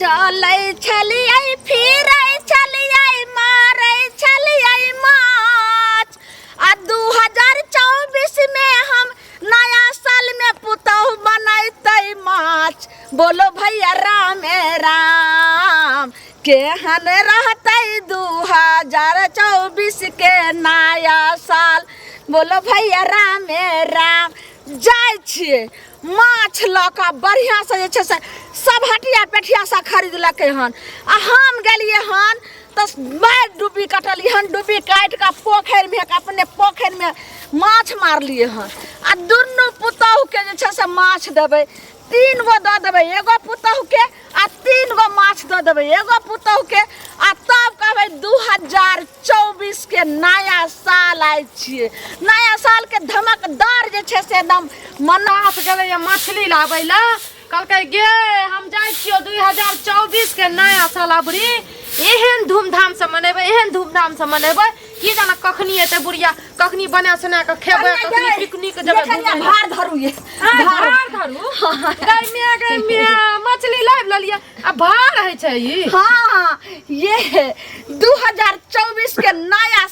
चलै छलियै फिरै छलियै मारै छलियै माछ आ 2024 में हम नया साल में पुतहु बनैतै माछ। बोलो भैया रामे राम, केहन रहतै 2024 के नया साल। बोलो भैया रामे राम। जाइ छियै माछ लऽ कऽ बढ़िआँसँ जे छै से सब हटिया पेठियासँ खरीदलकै हन आ हम गेलियै हन तऽ मारि डुब्बी कटलियै हन। डुब्बी काटि कऽ पोखरिमे अपने पोखरिमे माछ मारलियै हन आ दुनू पुतहुके जे छै से माछ देबै। 3 गो दऽ देबै एगो पुतहुके आ 3 गो माछ दऽ देबै एगो पुतहुके आ तब कहबै 2024 के नया साल आयल छियै। नया साल के धमकदार जे छै से एकदम मनास गेलै मछली लाबै लए। कहलकै गे हम जाइ छियौ 2024 के नया साल अबरी एहन धूमधाम से मनेबै, एहन धूमधाम से मनेबै की जाना कखनी एतै बुढ़िया, कखनी बना सोना के खेबै, कखनी पिकनिक जेबै। भार धरू ये भार धरू। गै मिया गै मिया मछली लाबि लेलियै आ भार होइ छै ई। हाँ ये 2024 के नया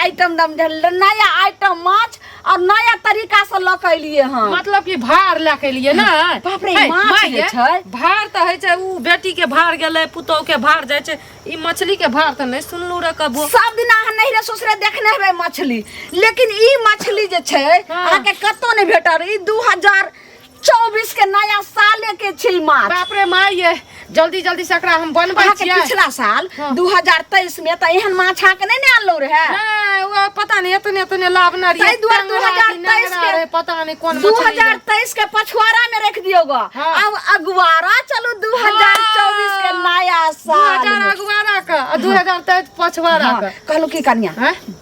आइटम नया आइटम माछ और नया तरीका से लऽ के एलियै हन। मतलब कि भार लऽ के एलियै ने। बाप रे माछ जे छै भार तऽ होइ छै उ बेटी के भार गेलै पुतोह के भार जाइ छै, ई मछली के भार तऽ नहि सुनलू रे कबो। सब दिन अहाँ नहिरे ससुरे देखने हेबै मछली, लेकिन ई मछली जे छै अहाँके कतौ नहि भेटल। ई 2024 के नया साले के छै माछ। बाप रे माय ये जल्दी जल्दी से एकरा हम बनबै छियै। पिछला साल 2023 में तऽ एहन माछ अहाँके नहि ने आनलहुँ रहए। नहि ओ पता नहि एतने एतने लाभ न रहियै। ताहि दुआरे 2023 के पता नहि कोन 2023 के पछुआरा में रख दियौ ग। आब अगुआरा चलू 2024 के नया साल 2000 अगुआरा के आ 2023 पछुआरा के। कहलहुँ की कनिया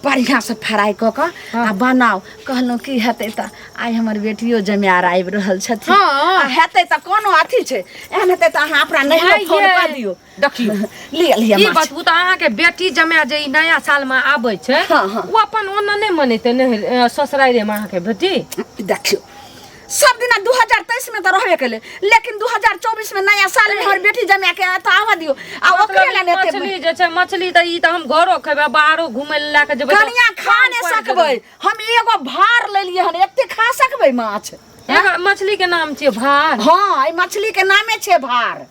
बढ़िया से फ्राई कऽ कऽ आ बनाउ। कहलहुँ की हेतै तऽ आइ हमर बेटियो जमार आबि रहल छथिन आ हेतै तऽ कोनो अथी छै, एहन हेतै तऽ अहाँ अपना नहिरो फोन कऽ दियौ। देखियौ लिअ लिअ ई बतबू तऽ अहाँके बेटी जमाय जे ई नया सालमे आबै छै ओ अपन ओना नहि मनेतै नहि ससुरारिमे अहाँके बेटी? देखियौ सब दिना 2023 में तऽ रहबे केलै, लेकिन 2024 में नया साल में हमर बेटी जमाय के तऽ आबऽ दियौ आ ओकरे लए ने मछली जे छै मछली तऽ ई तऽ हम घरो खेबै बाहरो घुमै लए लए के जेबै। कनिया खा नहि सकबै, हम एगो भार लेलियै हन, एते खा सकबै माछ? मछली के नाम छियै भार। हाँ, ई मछली के नामे छै भार।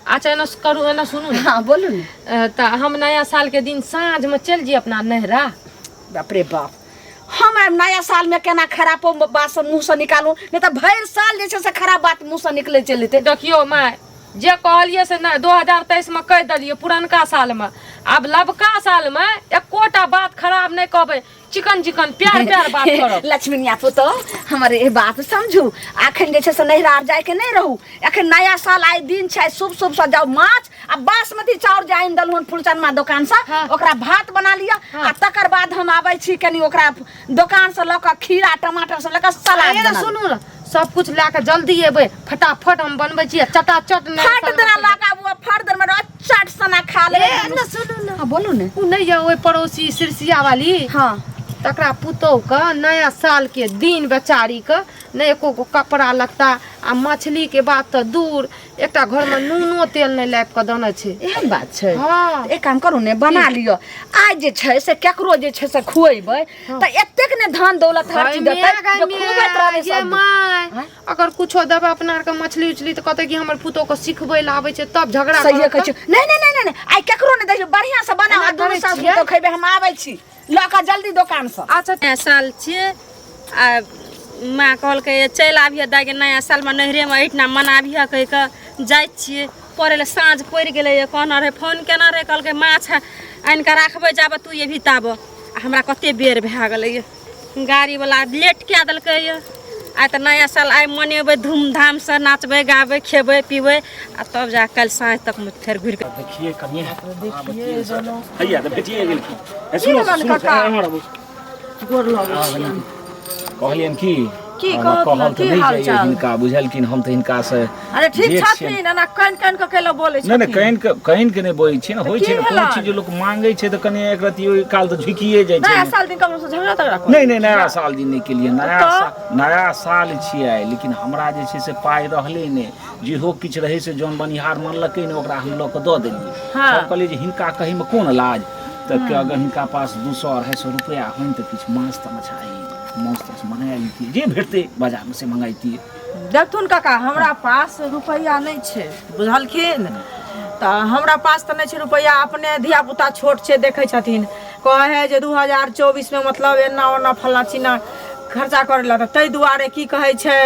अच्छा एना करू, एना सुनू ने। हाँ बोलू ने। तऽ हम नया साल के दिन साँझ में चलि जइए अपना नैहरा। बाप रे बाप, हम आब नया साल में केना खरापो बात सब मुँह से निकालू, नहीं तऽ भरि साल जे छै से खराब बात मुँह से निकले चलते। देखियौ माय जे कहलियै से नहि 2023 में कहि देलियै पुरनका साल में, आब लबका साल में एकोटा बात खराब नहि कहबै, चिकन चिकन प्यार प्यार बात करब। लक्ष्मीनिया पुतोह हमर ई बात समझू, अखन जे छै से नैहरा जाय के नहि रहू, अखन नया साल आइ दिन छै, शुभ शुभ से जाउ माछ आ बासमती चाउर जे आनि देलहुँ फुलचनमा दोकान से ओकरा भात बना लिअ आ तकर बाद हम आबै छी कनि ओकरा दोकान से लऽ कऽ खीरा टमाटर सब लऽ कऽ सलाद बना। सुनू ने सब कुछ लए कऽ जल्दी एबै, फटाफट हम बनबै छी चटाचट। फट देना लऽ कऽ आबू, फट देना चट सना खा लेबै। सुनू ने। हाँ बोलू ने। उ नहि यऽ ओहि पड़ोसी सिरसिया वाली, हाँ तकरा पुतोह के नया साल के दिन बेचारी के नहि एको गो कपड़ा लत्ता आ मछली के बात तऽ दूर, एकटा घर में नूनो तेल नहि लाबि कऽ देने छै। एहन बात छै? हाँ। एक काम करू ने बना लिअ, आइ जे छै से केकरो जे छै से खुएबै तऽ एतेक ने धन दौलत हर चीज देतै जे खुएबैत रहबै सब। माय अगर कुछो देबै अपना आरके मछली उछली तऽ कहतै कि हमर पुतोह के सिखबै लए आबै छै तब झगड़ा। सहिए कहै छै। नहि नहि नहि नहि आइ केकरो नहि दै छै, बढ़िआँ से बनाउ आ दुनू सासु पुतोह खेबै। हम आबै छी लऽ कऽ जल्दी दोकान से। अच्छा नया साल छियै आ माँ कहलकै चलि आबिहे दाइ गे नया सालमे नैहरेमे एहिठिना मनाबिहे कहि कऽ जाइ छियै पड़ै लए। साँझ पड़ि गेलैए, कहने रहै फोन केने रहै, कहलकै माछ आनि कऽ राखबै जाबऽ तू एबही ताबऽ, आ हमरा कते बेर भए गेलैए, गाड़ीवला लेट कए देलकैए। आइ तऽ नया साल आइ मनेबै धूमधामसँ, नाचबै गाबै खेबै पीबै आ तब जा काल्हि साँझ तकमे फेर घुरि कऽ। देखिए कनिए हैया तऽ भेटिए गेलखिन। सुनू सुनू, गोर लगै। कहलियनि की की हमरा कहत कहल ने तऽ की नहि हाल जाइए चाल हिनका बुझलखिन हम तऽ हिनका से अरे ठीक जेठ छियनि। छथिन एना कानि कानि कऽ कैला बोलै नहि नहि छथिन कानि कऽ कानि कऽ नहि बजै छियै ने होइ की छै ने कोनो भेलनि? चीज जे लोक मांगै छै तऽ कनि एक रत्ती ओहि काल तऽ झुकिए जाइ छै नया ने। साल दिन ककरो से झगड़ा तगड़ा करै नहि नहि नया साल दिन नहि केलियै नया तऽ? साल नया साल छियै आइ लेकिन हमरा जे छै से पाइ रहलै नहि जेहो किछु रहै से जौन बनिहार मानलकै नहि ओकरा हम लऽ कऽ दऽ देलियै हाँ। तब कहलियै जे हिनका कहैमे कोन लाज तऽ के अगर हिनका पास 200-250 रुपैआ होइन तऽ किछु माछ ताछ आइ माछ ताछ मंगा लैतियै जे भेटतै बाजारमे से मंगैतियै देखथुन काका हमरा पास रुपैआ नहि छै बुझलखिन तऽ हमरा पास तऽ नहि छै रुपैआ अपने धियापुता छोट छै देखै छथिन कहै हइ जे 2024मे मतलब एना ओना फल्लाँ चिल्लाँ खर्चा करै लए तऽ ताहि दुआरे की कहै छै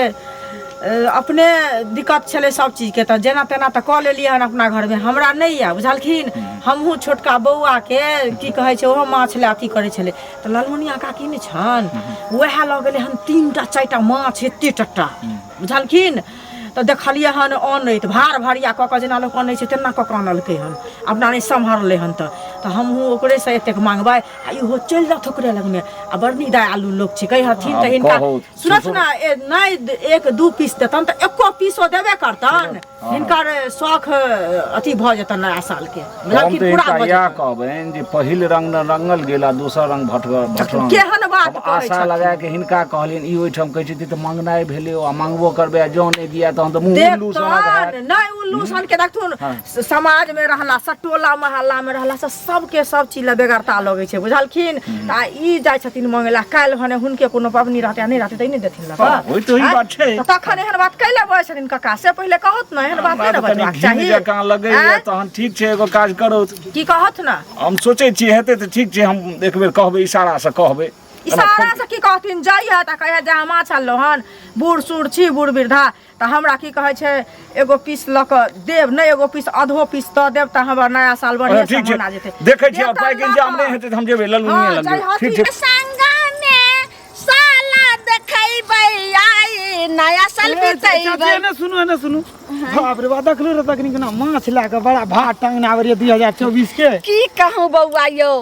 अपने दिक्कत छलै सब चीजके तऽ जेना तेना तऽ कऽ लेलियै हन अपना घरमे हमरा नहि यऽ बुझलखिन हमहूँ छोटका बौआके की कहै छै ओहो माछ लए अथी करै छलै तऽ ललमुनिया काकी नहि छनि वएह लऽ गेलै हन 3टा 4टा माछ एते टट्टा बुझलखिन तऽ देखलियै हन अनैत भार भरिया कऽ कऽ जेना लोक अनै छै तेना कऽ कऽ अनलकै हन अपना नहि सम्हरलै हन तऽ तऽ हमहूँ ओकरेसँ एतेक माँगबै आ इहो चलि जाथ ओकरे लगमे आ बड़ नीक दयालु लोक छै कहै हथिन तऽ आब हिनका कहू, सुनत ने नहि 1-2 पीस देतन तऽ एको पीसो देबे करतन हिनकर शौख अथी भऽ जेतन नया साल के हम बुझलखिन तऽ पूरा हिनका भऽ इएह जेतन कहबनि जे पहिल रंग ने रंगल गेल आ दोसर रंग भटगर भटरंग केहन बात हम कहै आशा छथिन लगा के हिनका कहलियनि ई ओहिठाम कहै छथिन तऽ मंगनाइ भेलै आ मंगबो करबै आ जँ नहि दिया तहन तऽ मुँह उल्लू सनक हैत देखतन नहि उल्लू सन के देखथुन हाँ। समाज में रहला से टोला मोहल्ला में रहला से सबके सब चीज लए बेगरता लगै छै बुझलखिन तऽ ई जाइ छथिन मंगै लए काल्हि भने हुनके कोनो पबनी रहतै आ नहि रहतै तऽ ई नहि देथिन लऽ कऽ हँ, ओहि तऽ ओही आँय? बात छै। तऽ तखन एहन बात कैला बजै छथिन कका से पहिले कहत ने एहन बात हमरा नहि ने तऽ कनि बजबाक घिन चाही जकाँ लगैया आँय? तहन ठीक छै एगो काज करू की कहत ने हम सोचै छियै हेतै तऽ ठीक छै हम एक बेर कहबै इशारासँ कहबै इशारा से की कहथिन जइहे तऽ कहिहे जे हम माछ अनलहुँ हन बूढ़ सूढ़ छी बूढ़ वृद्धा तऽ हमरा की कहै छै एगो पीस लऽ कऽ देब नहि एगो पीस आधो पीस दऽ देब तऽ हमर नया साल बढ़िआँ ठीक से छै मना जेतै देखै छियै आओर देतन पाइके लऽ इंतजाम कऽ। नहि हेतै तऽ हम जेबै ललुनिये हँ, लग जइहथिन। ठीक छै संगमे साला देखैबै आई नया साल बितैबै एने सुनू एने सुनू बाप रे बा देखलू रे तखनी केना माछ लए कऽ बड़ा भात टांगने आबै रहियै 2024 के की कहूँ बौआ यौ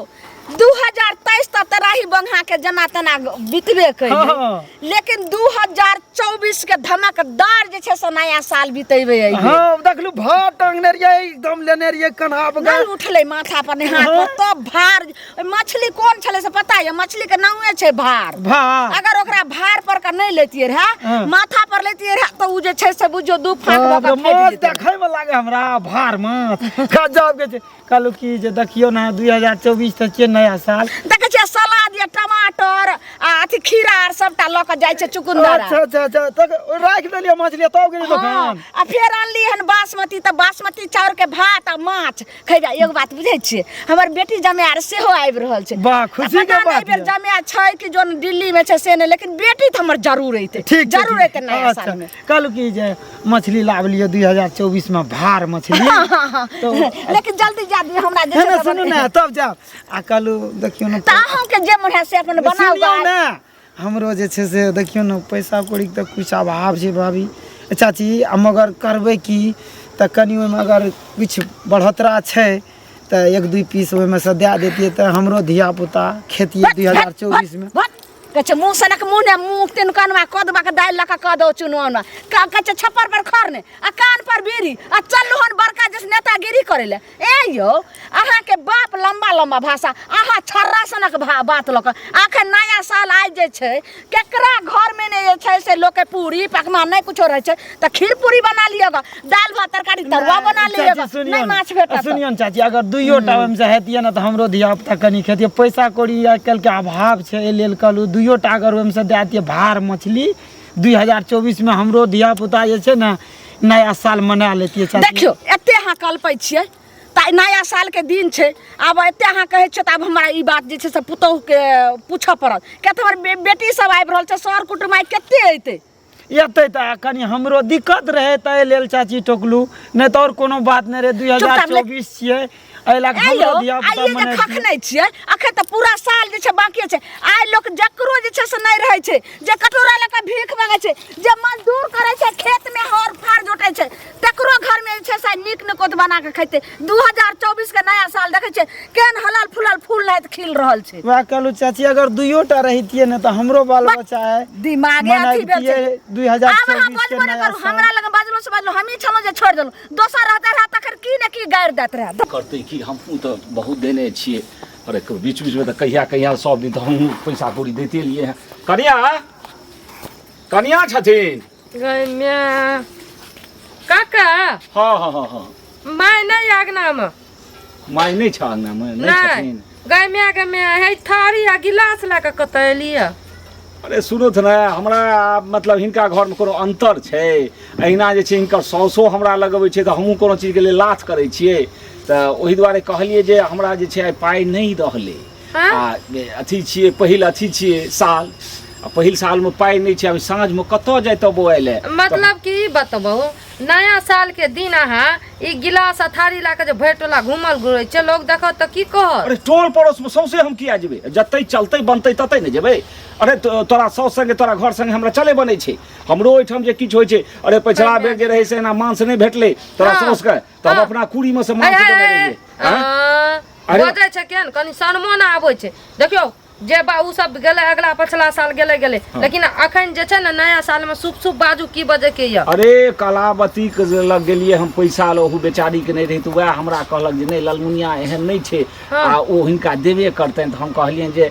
2023 तऽ तराही बंघा के जेना तेना बितबे कैले हाँ। लेकिन 2024 के धमकदार जे छै से नया साल बितेबै एहि बेर। हाँ देखलू भात टांगने रहियै एकदम लेने रहियै कन्हा पर नहि उठलै माथा पर नहि हाथ पर तब भार ओहि मछली कोन छलै से पता यऽ मछली के नामे छै भार भार अगर ओकरा भार पर के नहि लेतियै रहे हाँ। माथा पर लेतियै रहे तऽ ओ जे छै से बुझियौ दू फाँक भऽ बाप कऽ रे, फाटि माछ जेतै देखै मे लागे हमरा भार माछ गजब के छै कहलहुँ कि जे देखियौ ने 2024 तऽ छियै नया साल देखै छियै सलाद या टमाटर आ अथी खीरा आर सबटा लऽ कऽ जाइ छै चुकुन्दर आर। अच्छा अच्छा अच्छा तक राखि देलियै मछली तब गेलियै हँ, दोकान आ फेर अनली हन बासमती तऽ बासमती चाउर के भात आ माछ खैबा एगो बात बुझै छियै हमर बेटी जमाय आर सेहो आबि रहल छै वाह, खुशी के पता नहि बात एहि बेर यऽ। जमाय छै कि जोन दिल्ली में छै से नहि लेकिन बेटी तऽ हमर जरूर अयतै ठीक छै, जरूर ठीक। अयतै नया अच्छा साल में कहलहुँ कि जे मछली लाबलियै 2024 में भार मछली तो लेकिन जल्दी जा दियौ हमरा जे है छै ने से सुनू बना- ने तब जाउ आ कहलहुँ देखियौ ने तऽ अहूँके जे मन है से अपन बनाउ सुनियौ गाय। ने हमरो जे छै से देखियौ ने पैसा कौड़ीके तऽ किछु अभाव छै भाभी चाची आ मगर करबै की तऽ कनि ओहिमे अगर किछु बढ़ोतरा छै तऽ एक दुइ पीस ओहिमे सँ दए दैतियै तऽ हमरो धियापुता खेतियै 2024 मे भट कहै छै मुँह सनक मुँह ने मुँह तीन कनवा कदवा के दालि लऽ कऽ कऽ दौ चुनौना कहै छै छप्पर पर खर ने आ कान पर बीड़ी आ चलू हन बड़का जैसे नेतागिरी करै लए ए यौ अहाँके बाप लम्बा लम्बा भाषा अहाँ छर्रा सनक बात लऽ कऽ आखिर नया साल आबि जाइ छै केकरा घरमे नहि जे छै से लोकके पूरी पकवान नहि कुछो रहै छै तऽ खीर पूरी बना लिअ गऽ दालि भात तरकारी तरुआ बना लिअ चाची गऽ सुनियौ नहि ने, माछ भेटत तऽ। सुनियौ ने चाची अगर दुइयो टा ओहिमे से हेतियै ने तऽ हमरो धिया पुता कनि खेतियै पैसा कौड़ी आइ काल्हिके अभाव छै एहि लेल कहलहुँ दुइयो टा अगर ओहिमे से दए दियै भार मछली 2024 मे हमरो धिया पुता जे छै ने नया साल मना लेतियै चाची देखियौ एते अहाँ कलपै छियै तऽ नया सालके दिन छै आब एते अहाँ कहै छियै तऽ आब हमरा ई बात जे छै से पुतोहुके पूछऽ पड़त किया तऽ हमर बेटी सब आबि रहल छै सर कुटुम आइ कते अयतै एतै तऽ कनि हमरो दिक्कत रहै ताहि लेल चाची टोकलू, नहि तऽ आओर कोनो बात नहि रहै। 2024 छियै, एहि लए कऽ आइयो हमरो धिया पुता आइये जे मनेतियै। खखनै छियै, अखन तऽ पूरा साल जे छै बाँकी छै। आइ लोक जकरो जे छै से नहि रहै छै, जे कटोरा लऽ कऽ भीख मांगै छै, जे मजदूर करै छै खेतमे हर फाड़ जोतै छै, तकरो घरमे जे छै से नीक निकोत बना कऽ खेतै। 2024 के नया साल देखै छियै केहन हलल फुलल फूल नाहित खिल रहल छै। वएह कहलहुँ चाची, अगर दुइयो टा रहितियै ने तऽ हमरो बाल बच्चा आइ दिमागे अथी भेल छै। मनैबतियै दू हजार आब अहाँ चौबीस के बजबो नहि नया करू, साल। हमरा लग बजलो से बजलो, हमही छलहुँ जे छोड़ि देलहुँ, दोसर रहते रह तखन की ने की गारि दैत रहए। करतै की, हमहूँ तऽ बहुत देने छियै। अरे बीच बीचमे तऽ कहिया कहिया सब दिन तऽ हमहूँ पैसा कौड़ी दैते एलियै हँ। कनिया, कनिया छथिन? गै माय, काका। हँ हँ हँ हँ। माय नहि अङ्गनामे। माय नहि छ अङ्गनामे? नहि नहि छथिन। गै माय, गै माय, हे थारी आ गिलास लए कऽ कतऽ एलियै? अरे सुनू तऽ ने, हमरा मतलब हिनका घरमे कोनो अन्तर छै? अहिना जे छै हिनकर साउसो हमरा लगबै छै तऽ हमहूँ कोनो चीजके लेल लाथ करै छियै, तऽ ओहि दुआरे कहलियै जे हमरा जे छै आइ पाइ नहि रहलै। आँय? आ अथी छियै, पहिल अथी छियै साल, आ पहिल सालमे पाइ नहि छै, आब साँझमे कतऽ जैतौ बौआइ लए? मतलब कि ई बतबू, नया साल के दिन अहाँ ई गिलास आ थारी लए कऽ जे भरि टोला घूमल घुरै छै, लोग देखत तऽ की कहत? अरे टोल पड़ोसमे सौंसे हम किया जेबै? जतै चलतै बनतै ततै ने जेबै। अरे तोरा साउस संगे तोरा घर संगे हमरा चले बनै छै, हमरो ओहिठाम जे किछु होइ छै। अरे पछिला बेर जे रहै से एना मांस नहि भेटलै तोरा साउसके, तऽ हम अपना कुड़ीमे से मांस देने रहियै। आँय? अरे बजै छै केहन, कनि शर्मो ने आबै छै। देखियौ जे बा उ सब गेलै अगला पछला साल गेलै गेलै, लेकिन अखन जे छै ने नया साल में शुभ शुभ बाजू की बजे के यऽ। अरे कलावती के जे लग गेलियै हम पैसा लऽ, ओहू बेचारी के नहि रहै, तऽ वएह हमरा कहलक जे नहि ललमुनिया एहन नहि छै आ ओ हिनका देबे करतनि। तऽ हम कहलियनि जे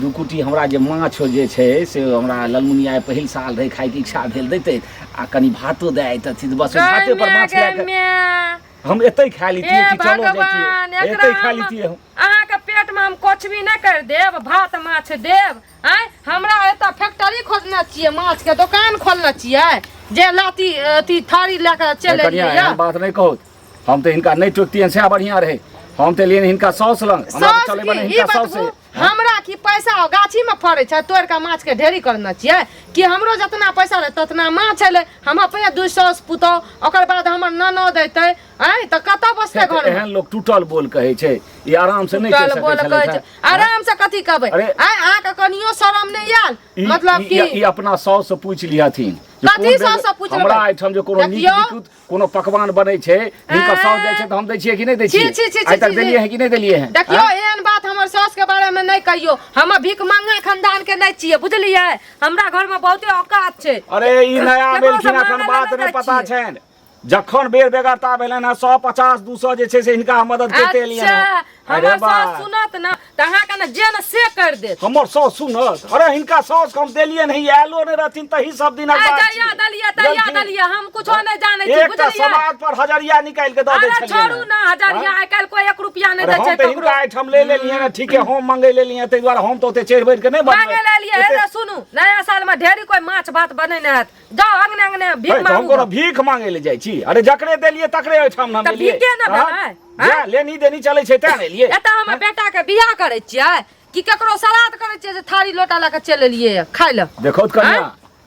दू कुटी हमरा जे माछ जे छै से हमरा ललमुनिया पहिल साल रहै, खायके इच्छा भेल दैतै, आ कनि भातो दए अइतथिन, बस ओहि भाते पर माछ लए कऽ हम एतै खा लितियै हे कि चलो भगवान, जैतियै, एकरा एतै खा हम लितियै हम। अहाँके पेट में हम कुछ भी नहि कर देब, भात माछ देब। आँय, हमरा एतऽ फैक्ट्री खोलने छियै, माछ के दोकान खोलने छियै, जे लाती अथी थारी लए कऽ चलि कनिया, एलियै। एहन बात नहि कहू, हम तऽ हिनका नहि टोकतियनि सएह बढ़िआँ रहै। हम तऽ एलियनि हिनका साउस लग, हमरा तऽ साउस चलै की बने ई हिनका साउस। बतबू, हमरा की पैसा गाछी में फड़ै छै तोड़ि कऽ माछ के ढेरी करने छियै कि हमरो जितना पैसा रहै ततना माछ एलै। हम अपने दू साउस पुतोह, ओकर बाद हमर ननद अयतै, आँय तऽ कतऽ बसतै घर में? एहन लोक टूटल बोल कहै छै, ई आराम से नहि कहि टूटल सकै बोल छलै। कहै छै, आराम से कथी कहबै? अरे आँय, अहाँके कनियो शरम नहि आयल? मतलब कि ई अपना साउस से पूछि लिहथिन जे कथी कोन बेर साउस से पूछि हमरा लेबै? एहिठाम जे कोनो नीक देखियौ। निकुत कोनो पकवान बनै छै, हिनकर साउस जाइ छै तऽ हम दै छियै कि नहि दै छी, छियै? छी, छी, आइ तक छी, देलियै हैं कि नहि देलियै हैं? देखियौ, आँय? एहन बात हमर साउस के बारे में नहि कहियौ। हम भीख मंगा खानदान के नहि छियै, बुझलियै? हमरा घर में बहुते औकात छै। अरे ई नया केकरो से भेलखिन, एखन मांगै लए बात नहि नहि जाइ पता छियै। छनि। जखन बेर बेगरता भेलनि हँ 150 200 जे छै से हिनका हम मदद करिते एलियनि अच्छा हँ। अरे हमर बा सास सुनत ना तऽ अहाँके ने जे ने से कर देत। हमर साउस सुनत? अरे हिनका साउस के हम देलियनि हँ, आयलो नहि रहथिन तही सब दिनक आइ बात जहिया छियै। देलियै तहिया बुझलखिन? देलियै, हम कुछो नहि जानै छी, एकटा बुझलियै? समाज पर हजरिया निकालि के दऽ दै अरे छलियनि छोड़ू हँ। ना हजरिया, आइ काल्हि कोइ एक रुपया नहि अरे दै हम छै तऽ ककरो। हिनका एहिठाम ले लेलियनि हँ, ठीके हम मंगै लेलियनि हँ, ताहि दुआरे हम तऽ ओते चढ़ि बढ़ि के नहि बनबै। मांगे ले एलियै। एते- हे सुनू, नया साल में ढेरी कोइ माछ भात बनेने हैत, जाओ अंगने अंगने भीख हे, तऽ हम मांगू। कोनो भीख मांगे ले जाइ छी? अरे जकरे देलियै तकरे ओहिठाम हम तऽ एलियै। भीखे ने हँ? भेलै, जा, लेनी देनी चलै छै तें ने एलियै। एतऽ हमर बेटा के बियाह करै छियै कि केकरो श्राद्ध करै छियै जे थारी लोटा लऽ कऽ चलि एलियै खाय लए? देखो तऽ कनिया,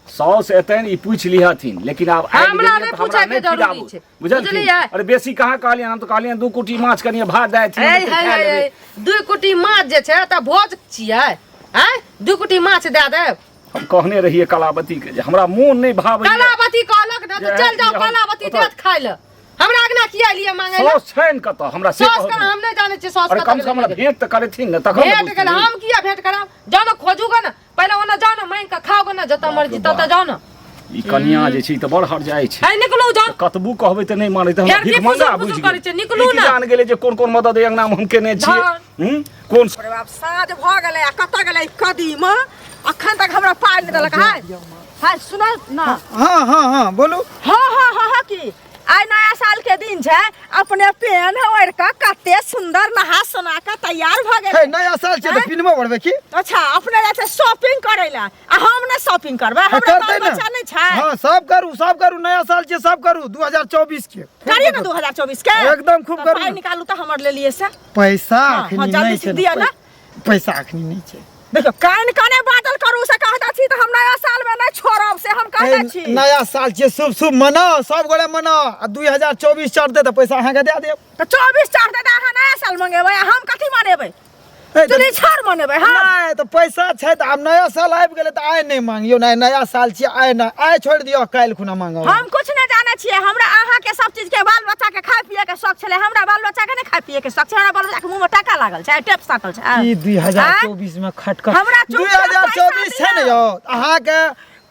साउस एतनि ई पूछि लिहथिन, लेकिन आब आबि हमरा गेलियै नहि तऽ हमरा पूछैके नहि जरूरी खिलाबू। छै। बुझलखिन? बुझलियै? अरे बेसी कहाँ कहलियनि, हम तऽ कहलियनि दू कुटी माछ कनिये भात दए देथिन, हे हम तऽ हे खा हे लेबै। हे, दू कुटी माछ जे छै तऽ भोज छियै? आँय, दू कुटी माछ दए देब? हम कहने रहियै कलावती के जे हमरा मोन नहि भावैया। कलावती कहलक ने तऽ जे चलि जाउ, हम कलावती ओतऽ- देत खाय लए। हमरा अगना किया एलियै मांगै लए? साउस छनि कतऽ हमरा से साउस कहू के ने। हम नहि जानै छियै साउस अरे कतऽ कम से कम गेलै। हमरा भेंट तऽ करथिन ने तखन ने भेंट गेल बुझथिन। हम किया भेंट करब? जाउ ने खोजू गे ने पहिले, ओने जाउ ने मांगि कऽ खाउ गे ने, जतऽ मर्जी बाप रे ततऽ जाउ ने। ई कनिया जे छै ई तऽ बड़ हर जाइ छै। है निकलू जाउ। कतबू कहबै तऽ नहि मानै, तऽ हमरा फेर की भीख मंगा फुसुर बुझि फुसुर गेल। करै छै? निकलू ई की ने। जान गेलै जे कोन कोन मदद एहि अंगना मे हम केने छियै। धन। कोन अरे बाप, साँझ भऽ गेलै आ कतऽ गेलै ई कदीमा? अखन तक हमरा पाइ नहि देलक। हाय हाय, सुनल ना? हँ हँ हँ, बोलू। हँ हँ हँ हँ, की आइ नया साल के दिन छै, अपने पेन ओढ़ि कऽ कते सुंदर नहा सोना कऽ तैयार भऽ गेल। हे, नया साल छै तऽ पिनबो बढ़बै की? अच्छा, अपने जाइ छै शॉपिंग करै लए आ हम नहि शॉपिंग करबै? हमरा करतै बाल ने। बच्चा नहि छै? हँ, सब करू, सब करू, नया साल छै, सब करू। 2024 के करिए ने 2024 के। एकदम खूब तऽ करू पाइ ने। निकालू तऽ हमर लेलिए से पैसा हँ, अखनी हँ, जल्दी नहि से छै ने, दिअ ने। पैसा अखनी नहि छै। देखियौ कान कने बादल करू से कहता छी तऽ हम नया साल में नहीं छोड़ब से हम कहता ए, छी नया साल छियै शुभ शुभ मनाउ सब गोरे मनाउ आ 2024 चढ़तै तऽ पैसा अहाँके दए देब तऽ 24 चढ़तै तऽ अहाँ नया साल मंगेबै आ हम कथी मनेबै ए, तऽ चुनी छाड़ मनेबै हम नहि तऽ पैसा छै तऽ आब नया साल आबि गेलै तऽ आइ नहि मांगियौ नहि नया साल छियै आइ नहि आइ छोड़ि दियौ काल्हि खुना मांगब हम कुछ नहि जानै छियै हमरा अहाँके सब चीज के बाल बच्चा के खाय पिए के शौक छलै हमरा बाल बच्चा के नहि खाय पिए के शौक छै हमरा बाल बच्चा के मुंह में टाका लागल छै टेप साटल छै ई 2024 में खटखट हमरा चुपचाप 2024 छै ने यौ अहाँके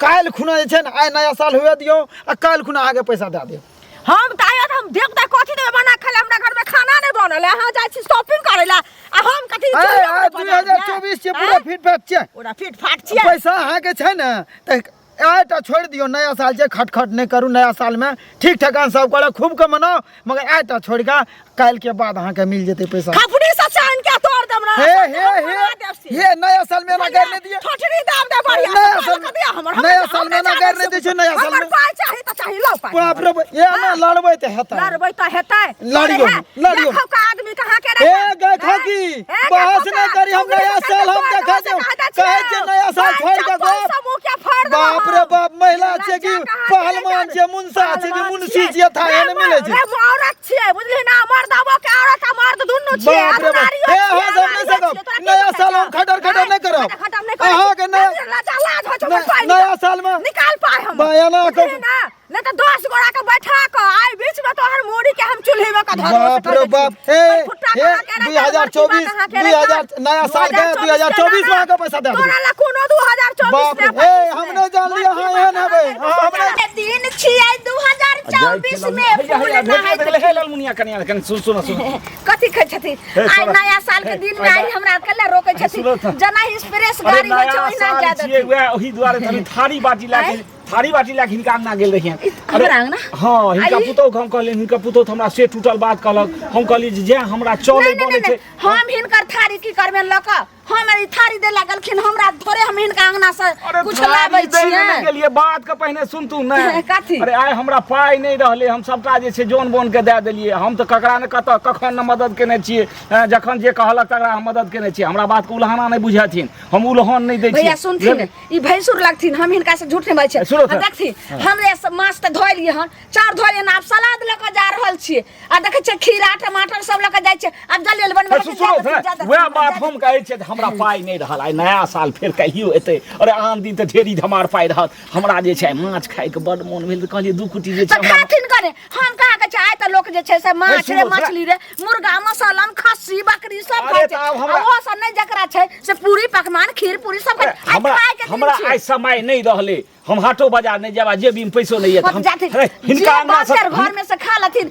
काल्हि खुना जे छै ने आइ नया साल हुए दियौ आ काल्हि खुना अहाँके पैसा दए देब हम तऽ आयो तऽ हम देख तऽ कथी देबै बना खाय हमरा घर में खाना नहि बनल है अहाँ जाइ छी शॉपिंग करै लए आ हम कथी ए, आइ 2024 छै पूरा फिट फाट छै पूरा फिट फाट छियै पैसा अहाँके छै ने तऽ आइटा छोड़ि दियौ नया साल छै खटखट नहि करू नया सालमे ठीक ठेकान सब करब खूब के मनाउ मगर आइटा छोड़ि कऽ काल्हिके बाद अहाँके मिल जेतै पैसा खपड़ी से चान के तोड़ देब ना हे हे हे हे नया साल में एना गारि नहि दिअ ठोठरी दाब दे बढ़िया नया साल नया साल में एना गारि नहि दै छै नया साल हमर में पाय चाही तऽ चाही लो पाय बाप रे बाप, ए ना लड़बै तऽ हेतै लड़बै तऽ हेतै लड़ियौ, लड़ियौ। देखौ का आदमी कहाँ के ए गाय खाकी बहस नहि करी हम नया साल हम देखा देब कहै छै नया साल छोड़ि कऽ गप बाप रे बाप महिला छै कि पहलवान छै मुंसा छै कि मुंशी छियै था एहन मिलै छै रे औरत छियै बुझली ना मर्दबो के औरत आ मर्द दुनू छियै बाप रे बाप ए अहाँ सब नहि सकब नया साल हम खटर खटर नहि करब अहाँके नया नया साल में निकाल पाए हम बयाना बुझली ना नहीं तो 10 गोरा के बैठा के आई बीच में तोहर मूड़ी के हम चूल्ही में के धर बाप रे बाप हे हे 2024 2000 नया साल के 2024 में अहाँके पैसा दे देब तोरा ला कोनो 2024 बाप रे ए हम नहि जानली अहाँ एहन हेबै अहाँ हम नहि दिन छियै 2024 में फूल नहाइत हे लालमुनिया कनिया कनि सुन सुन सुन कथी खाइ छथिन हे, आइ छोड़ा। नया साल के हे, दिन में आइ हमरा कल्ला रोकै सुनो छथिन तऽ। जेना स्प्रेस अरे गाड़ी होइ छै नया ओहिना साल जा छियै देथिन वएह ओहि दुआरे तनी थारी बाटी लए के थारी बाटी लए के हिनका अंगना गेल रहियनि हमरा अंगना? हँ हिनका आई? पुतोह के हम कहलियनि हिनका पुतोह तऽ हमरा से टूटल बात कहलक हम कहलियै जे जैं हमरा चलै नहि, नहि, बनै नहि, छै हम हिनकर थारी की करबेन लऽ कऽ हम ई थारी दे लगलखिन हमरा थोड़े हम हिनका अंगना से अरे कुछ थारी लाबै दै लए नहि छियै गेलियै बात के पहिने सुनतू ने कथी? अरे आइ हमरा पाइ नहि रहलै हम सबटा जे छै जौन बोन के दए देलियै हम तऽ ककरा ने कतऽ कखन ने मदद केने छियै हैं, जखन जे कहलक तकरा हम मदद केने छियै हमरा बात के उल्हाना नहि बुझथिन हम उल्हान नहि दै छियै भैया सुनथिन ई भैंसुर लगथिन हम हिनका से झूठ नहीं बाजै छियै सुनू तऽ। आ देखथिन हमरे से माछ तऽ धोइ लियै हन चाउर धोइ लियै हन आब सलाद लऽ कऽ जा रहल छियै आ देखै छियै खीरा टमाटर सब लऽ कऽ जाइ छियै आब जल्दी जल्दी बनबै सुनू तऽ, वएह बात हम कहै छियै जे हमरा पाइ नहि रहल आइ नया साल फेर कहियो एतै अरे आन दिन तऽ ढेरी धमार पाइ रहत हमरा जे छै माछ खायके बड्ड मोन भेल तऽ कहलियै दू कुटी जे छै तऽ खाथिन कने हम कहाँ कहै छियै आइ तऽ लोक जे छै से माछ सुनू रे तऽ। मछली रे मुर्गा मसलम खस्सी बकरी सब अरे खाइ छै तऽ आब हमरा- आ ओहो सब नहि जकरा छै से पूरी पकवान खीर पूरी सब खाइ छै। आइ हमरा खायके दिन हमरा छियै। आइ समय नहि रहलै हम हाटो बाजार नहि जायब आ जेबीमे पैसो नहि यऽ तऽ हम जाथिन अरे, जे हिनका अंगना सँ बाकर घर में से खा लथिन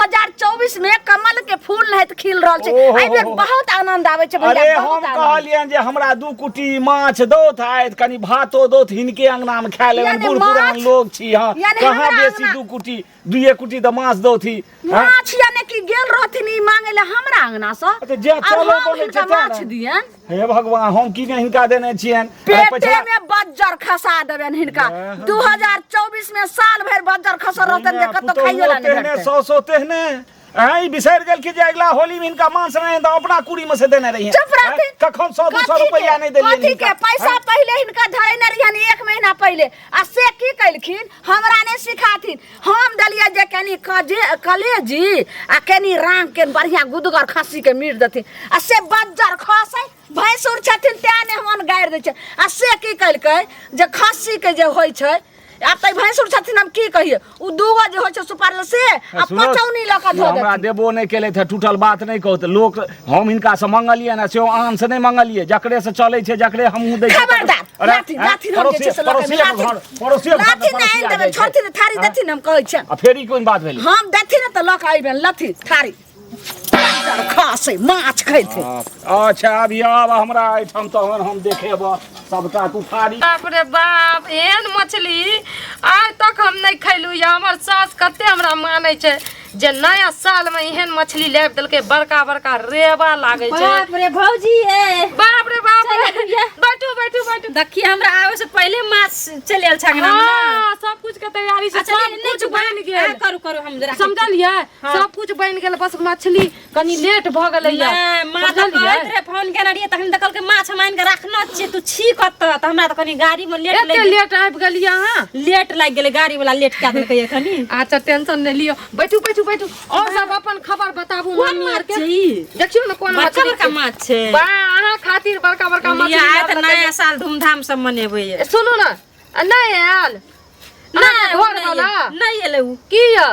2024 में कमल के फूल नहित खिल रहल छै ओहो एहि बेर बहुत आनंद आबै छै भैया अरे बहुत हम आनंद। कहलियनि जे हमरा दू कुटी माछ दौथ आयत कनि भातो दौथ हिनके अंगना में खाय लेबनि यानी बूढ़ पुरान माछ- लोग छी हँ यानी कहाँ हमरा बेसी अंगना- दू कुटी दुइए कुटी तऽ माछ दौथी हँ? माछ यानी कि गेल रहथिन ई मांगे ले हमरा अंगना से अच्छा, जे और चलो हम बनै हिनका छै तें माछ ने। दियन हे भगवान हम की ने हिनका देने छियनि अरे पेटे पछिला में बज्जर खसा देबनि हिनका 2024 में साल भरि बज्जर खसल रहतनि जे कतौ खाइयो ला नहि तेहने भेटतै सौ सौ तेहने आँय बिसरि गेलखिन जे अगिला होली में हिनका मांस नहि तऽ अपना कुड़ी में से देने रहियै चुप रहथिन। कखन सौ दू सौ कथी के- रुपैआ नहि देलियनि कथी के हिनका। पैसा पहिले हिनका धरेने रहियनि एक महीना पहिले आ से की केलखिन हमरा नहि सिखाथिन हम देलियै जे कनि कजे कलेजी आ कनि रांग के बढ़िया गुदगर खस्सी के मीट देथिन आ से बज्जर खसै भैंसुर छथिन तें नहि हम गारि दै छै आ से की केलकै जे खस्सी के जे होइ छै आब तऽ भैंसुर छथिन हम की कहियै ओ दूगो जे होइ छै सुपारी से आ सुनो, पचौनी लऽ कऽ धो हमरा देथिन देबो नहि केलथि हँ टूटल बात नहि कहू तऽ लोक हम हिनकासँ मंगलियै ने सेहो आनसँ नहि मंगलियै जकरे से चलै छै जकरे हमहूँ दै छियै खबरदार अरे, लाथिन आँय, लाथिन हम जे छै से लऽ कऽ पड़ोसिए के घर पड़ोसिए के घर लाथिन नहि आनि पड़ोसिया देबै जाइ छै। छोड़थिन थारी देथिन हम कहै छियनि आ फेर ई कोन बात भेलै हम देथिन ने तऽ लऽ कऽ अयबनि लथिन थारी खसै माछ खैथिन अच्छा अभी आब हमरा एहिठाम तहन हम देखेब सबटा तू थारी बाप रे बाप एहन मछली आइ तक हम नहि खैलहुँ यऽ हमर सास कते हमरा मानै छै जे नया सालमे एहन मछली लाबि देलकै बड़का बड़का रेबा लागै छै बाप रे भौजी ए बाप रे बाप ले। बैठू बैठू बैठू। देखिए हमरा आवे से पहले माछ चलि आयल छै अंगना में ना। हाँ, सब कुछ के तैयारी छै, अच्छा सब नहीं कुछ बनि गेल। हाँ, करू करू हम जरा समझलियै? सब कुछ बनि गेल, बस मछली कनी लेट भऽ गेलै। नहि, माँ तऽ कहैत रहे, फोन केने रहियै तखन तऽ कहलकै माछ हम आनि कऽ राखने छियै, तू छी कतऽ? तऽ हमरा तऽ कनी गाड़ी मे लेट एते लागि लेट आबि गेलियै अहाँ? लेट लागि गेलै, गाड़ी वाला लेट कए देलकै कनी। अच्छा टेंशन नहि लियौ, बैठू बैठू बैठू। और सब अपन खबर बताबू कोन मम्मी माछ आर के। छै ई? देखियौ ने कोन बड़का मछली बड़का छै। माछ छै। वाह, अहाँ खातिर बड़का बड़का मछली आइ तऽ लाबलकै। नया साल धूमधाम से मनेबै। ए, सुनू ने, आ नहि आयल नहि अहाँके ओ घर नहि वाला? एलै, नहि एलै उ। की यऽ?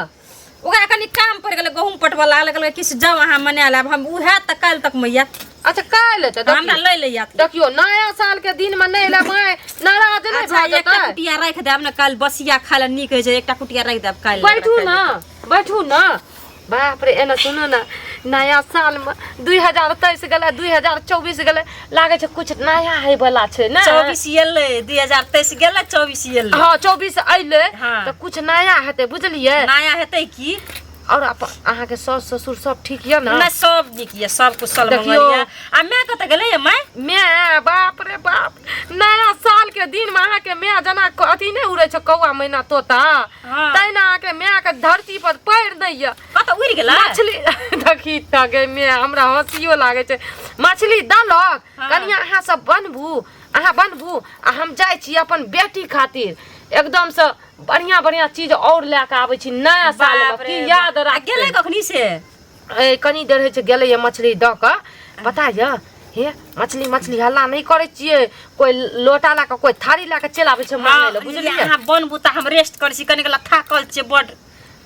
ओकरा कनी काम पड़ि गेलै, गहूँम पटबऽ लागल, कहलकै किछु जाउ अहाँ मना लेब, हम उएह तऽ काल्हि तक मे आयत। अच्छा काल्हि एतै? हमरा देखियौ लै ले आयत। देखियौ, नया साल के दिन में नहि एलै माय नाराज नहि अच्छा भऽ एकटा जेतै? कुटिया राखि देब ने, काल्हि बसिया खाय लए नीक होइ छै, एकटा कुटिया राखि देब काल्हि। बैठू ने बैठू ने। बाप रे, एना सुनू ने, नया सालमे 2023 गेलै, 2024 गेलै, लागै छै कुछ नया होइवला छै ने। 24 एलै, 2023 गेलै, 24 एलै। हँ, 24 अयलै। हाँ। तऽ कुछ नया हेतै, बुझलियै? नया हेतै की। और अहाँके सास ससुर सब ठीक यऽ ने? नहि, सब नीक यऽ, सब कुशल मंगल देखियौ। यऽ। आ माय कतऽ गेलै यऽ माय? मैं बाप रे बाप, नया साल के दिन में अहाँके my जेना अथी नहि उड़ै छै, कौआ मैना तोता। हाँ। तहिना अहाँके my के धरती पर पैर नहि यऽ। कतऽ उड़ि गेलै? मछली देखी तऽ गे my, हमरा हँसियो लागै छै। मछली देलक। हाँ। कनिया अहाँ सब बनबू, अहाँ बनबू आ हम जाइ छी अपन बेटी खातिर एकदमसँ बढ़िया बढ़िया चीज और लए कऽ आबै छी नया साल में। बाप रे की याद बाप। आ राख गेलै कखनी से? ए, कनी देर होइ छै गेलै ये मछली दऽ कऽ। पता यऽ हे, मछली मछली हल्ला नहि करै छियै, कोइ लोटा लए कऽ कोइ थारी लए कऽ चलि आबै छै मांगै लए, बुझलियै? अहाँ बनबू तऽ हम रेस्ट करै छी कनी काल, थाकल छियै बड।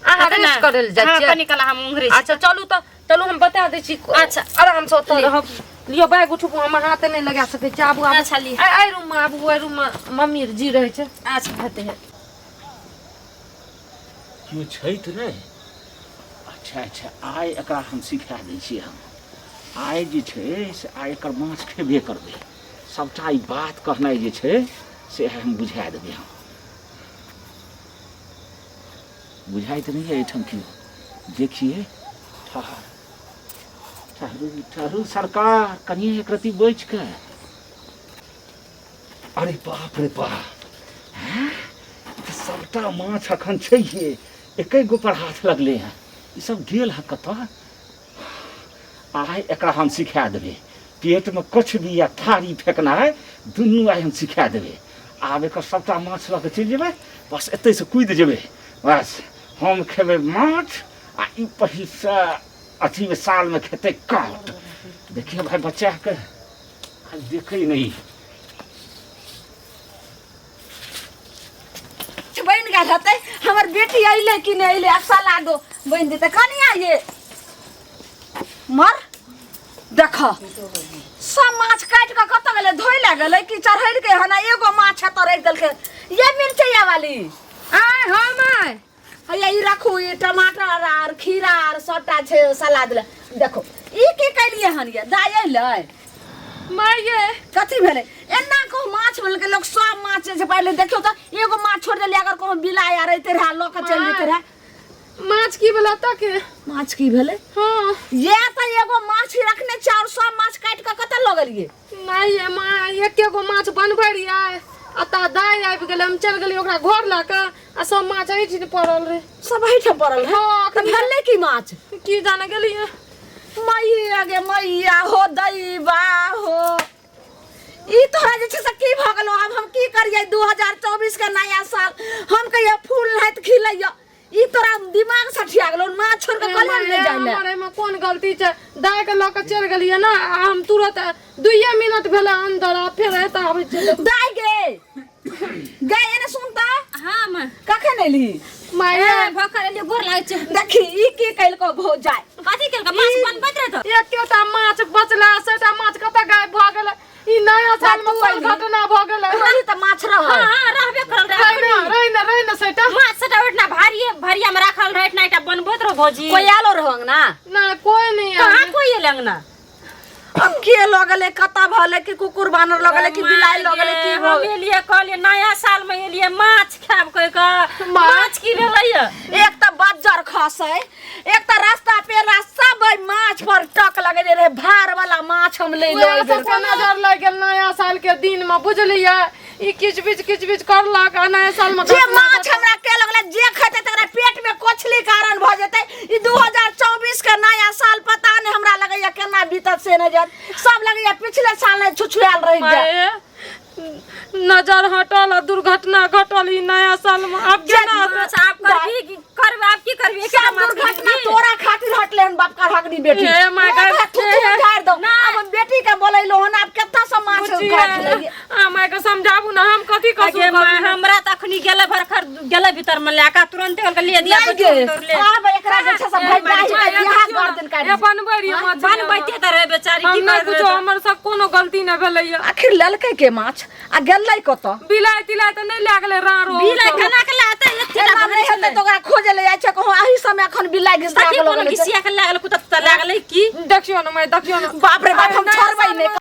अहाँ रेस्ट करै लए जाइ हाँ, छियै? कनी काल हम ओंघरै छी। अच्छा चलू तऽ चलू, हम बता दै छी। अच्छा। आरामसँ ओतऽ रहब। लियौ बैग उठबू, हमर हाथ नहि लगा सकै छी। आबू आबू। अच्छा, लिअ। एहि रूममे आबू, ओहि रूममे मम्मी जी रहै छै। अच्छा हेतै हेतै। केओ छै तऽ नहि? अच्छा अच्छा, आइ एकरा हम सिखा दै छियै। हम आइ जे छै से आइ एकर माछ खेबे करबै। सभटा ई बात कहनाइ जे छै से हम बुझा देबै। हम बुझाइत नहि यऽ एहिठाम केओ। देखिए, ठहर ठहरू ठहरू सरकार, कनिए एक रत्ती बचि कऽ। अरे बाप रे बाप, हैं? तऽ सभटा माछ अखन छैहे, एकै गो पर हाथ लगलै हँ। ई सब गेल हँ कतऽ? आइ एकरा हम सिखा देबै, पेटमे कछबी आ थारी फेकनाइ दुनू आइ हम सिखा देबै। आब एकर सभटा माछ लऽ कऽ चलि जेबै, बस एतहिसँ कुदि जेबै, बस हम खेबै माछ आ ई पहिलसँ अथीमे सालमे खेतै काँट। देखियौ भाय, बच्चाके आ देखै नहि। बनि गेल हेतै। हमर बेटी अयलै कि नहि अयलै? आब सलादो बनि जेतै। कनिया ये मर, देख सब माछ काटि कऽ कतऽ गेलै? धोइ लए गेलै कि चढ़ेलकै हन? आ एगो माछ एतऽ राखि देलकै। ये मिरचैया वाली। आय हँ माय। हैया ई राखू, ई टमाटर आर खीरा आर सबटा छै सलाद लए। देखो ई की केलियै हन ये दाइ? अयलै माय ये। कथी भेलै? एना कहूँ माछ बोलके लोक सब माछ जे छै पहिले देखियौ तऽ एगो माछ छोड़ि देलियै, अगर कहूँ बिलाइ आर अयतै रहए लऽ कऽ चलि जेतै रहए। माछ की भेलै तऽ के? माछ की भेलै? हाँ। ये तऽ एगो माछ रखने छी और सब माछ काटि कऽ कतऽ लऽ गेलियै? नहि ये माँ, एके गो माछ बनबै रहियै आ ता दाइ आबि गेलै, हम चलि गेलियै ओकरा घर लऽ कऽ आ सब माछ एहिठाम पड़ल रहै। सब एहिठाम पड़ल रहै? हाँ, तऽ भेलै की माछ? की जाने गेलियै। मैया गे मैया हो दैबा हो, ई तोरा जे छै से की भऽ गेलौ? आब हम की करियै? 2024 के नया साल, हम कहियै फूल नाहित खिलैया, ई तोरा दिमाग सठिया गेलौ, माछ छोड़ के कलम नहि जाय ले। हमर एहिमे कोन गलती छै? दाइ के लऽ कऽ चलि गेलियै ने आ हम तुरंत 2 मिनट भेलै अन्दर आ फेर एतऽ आबै छियै। दाइ गे गे, एने सुन तऽ। हाँ माँ। कखन एलही? माय ए, भखर एलियै, गोर लागै छै। देखी ई की कलको भौजाइ? कथी केलकै? माछ बनबैत रहै तऽ एकेटा माछ बचला, सेटा माछ कतऽ गायब भऽ गेलै? ई नया साल में तू कोन अयली? घटना भऽ गेलै? तोरी तऽ माछ रहै। हाँ हाँ, रहबे करल रहै। रहि ने रहि ने रहि ने सेटा माछ सेटा ओहिठिना भारिये भरिया में राखल रहै, एहिठिना एकटा बनबैत रहो भौजी। कोई आलो रहो अंगना? ना, कोई नहीं कहाँ आयल। कोई एलै अंगना? अब के लऽ गेलै, कतऽ भऽ कि कुकुर बानर लऽ गेलै कि बिलाइ लऽ गेलै, की भऽ हम एलियै कहलियै नया साल में एलियै माछ खायब कहि कऽ, माछ की भेलै ये? एक तऽ बज्जर खसै, एक तऽ रास्ता पेरा सब एहि माछ पर टक लगेने रहे, भार वाला माछ हम ले उएह सबके नजर लागि गेल नया साल के दिन में, बुझलियै? ई किच बिच किच बिच करलक आ नया साल में जे माछ हमरा के लगलै जे खेतै तकरा पेट में कोछली कारण भऽ जेतै। ई 2024 के नया साल पता नहि हमरा लगैया केना बीतत से नहि जात, सब लगैया पिछले साल नहि छुछुआयल रहि जाय। माय, नजर हटल आ दुर्घटना घटल ई नया साल में, आब केना हेतै? माछ आब करबी की करबी, आब की करबी? एकेटा सब माछ दुर्घटना खरीदबी? तोरा खातिर हटले हन बाप का हगनी बेटी। हे my God, ओकरा थुथुन हे। झाड़ि दौ। आब हम बेटी के बोलैलो हन, आब कतऽ से माछ बुचिया, काटि लेलियै? आ माय के समझाबू ना, हम कथी कसूर अगे माय, करलियै? हमरा तऽ अखनी गेलै भरखर गेलै भीतर में लए कऽ तुरंते कहलकै ले दिया। नहि गे, आब एकरा जे छै से ए, भाइ माय, दाही माय, के बियाह देखियौ ना, गर्दन काटि ए, बनबै रहियै मछली हम। बनबैते तऽ रहै बेचारी, हम की नहि करबै कुछो, तऽ? हमर सब कोनो गलती नहि भेलैया। आखिर लेलकै के माछ आ गेलै कतऽ? बिलाइ तिलाइ तऽ नहि लए गेलै रारो? बिलाइ केना के लाते एते एना नहि हेतै तऽ ओकरा खोजे ले जाइ छै कहूँ। एहि समय एखन बिलाइ घिसका सखी के लऽ कोनो गेलै। घिसिया के लागल कुत्ता लागलै की? देखियौ ने माय, देखियौ ने। बाप रे बाप, हम नया छोड़बै सालमे नहि।